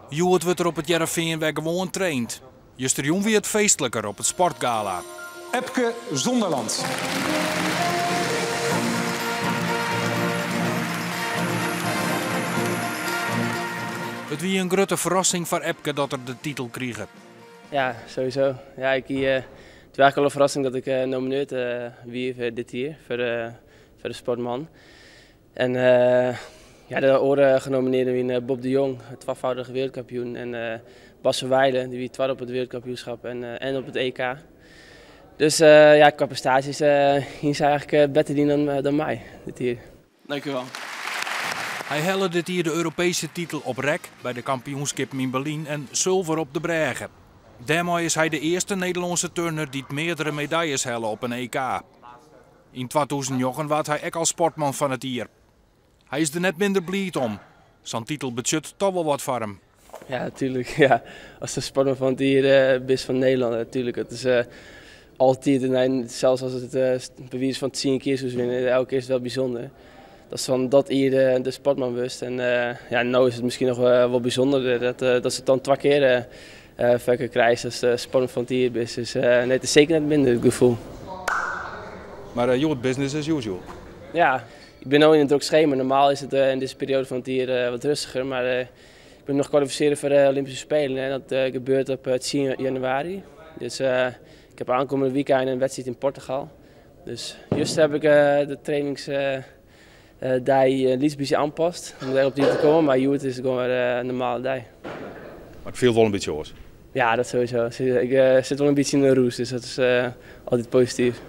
Hjoed wurdt der op It Hearrenfean wer gewoan traind. Justerjûn wie it feestliker op it sportgala. Epke Zonderland. It wie in grutte ferrassing foar Epke dat er de titel krige. Ja, sowieso. Ja, ik hie, it wie eigentlik al in ferrassing dat ik nomineerd wie foar dit jier, foar de, foar de sportman. En ja, de oare genominearden wiene Bob de Jong, twafâldich wereldkampioen, en Bas van Wijlen, dy wie twadde op it wereldkampioenskip en, en op it EK. Dus ja, kwa prestaasjes hiene sy eigentlik better dien dan, dan my dit jier. Dank u wel. Hy helle dit jier de Europeeske titel op rek by de kampioenskippen yn Berlyn en sulver op de brêge. Dêrmei is hy de earste Nederlânske turner dy't meardere medaljes helle op in EK. Yn 2009 waard hy ek al sportman fan it jier. Hy is der net minder bliid om. Sa'n titel betsjut toch wol wat foar him. Ja, natuerlik. Ja. As de sportman fan it jier bist fan Nederlân, natuerlik. It is altyd, en sels as it bewiis fan 10 kear soest winne, elke kear is it wel bysûnder. Dat fan dat jier de sportman wurdst. En ja, no is it miskien noch wol bysûnderder dat se it dan twa kear foar krijst as de sportman fan it jier bist. Dus nee, it is seker net minder it gefoel. Mar hjoed business as usual. Ja, ik bin no yn in drok skema. Normaal is it yn dizze perioade fan it jier wat rêstiger, mar ik bin noch kwalifisearre foar de Olympyske Spelen en dat gebeurt op 10 januari. Dus ik ha oankommende wykein in wedstriid yn Portugal. Dus juster ha ik de trainingsdei in lyts bytsje oanpast om der op tiid te kommen, mar hjoed is it gewoan wer in normale dei. Mar it fielt wol in bytsje oars. Ja, dat sowieso. Ik sit wol in bytsje yn de rûs, dus dat is altyd posityf.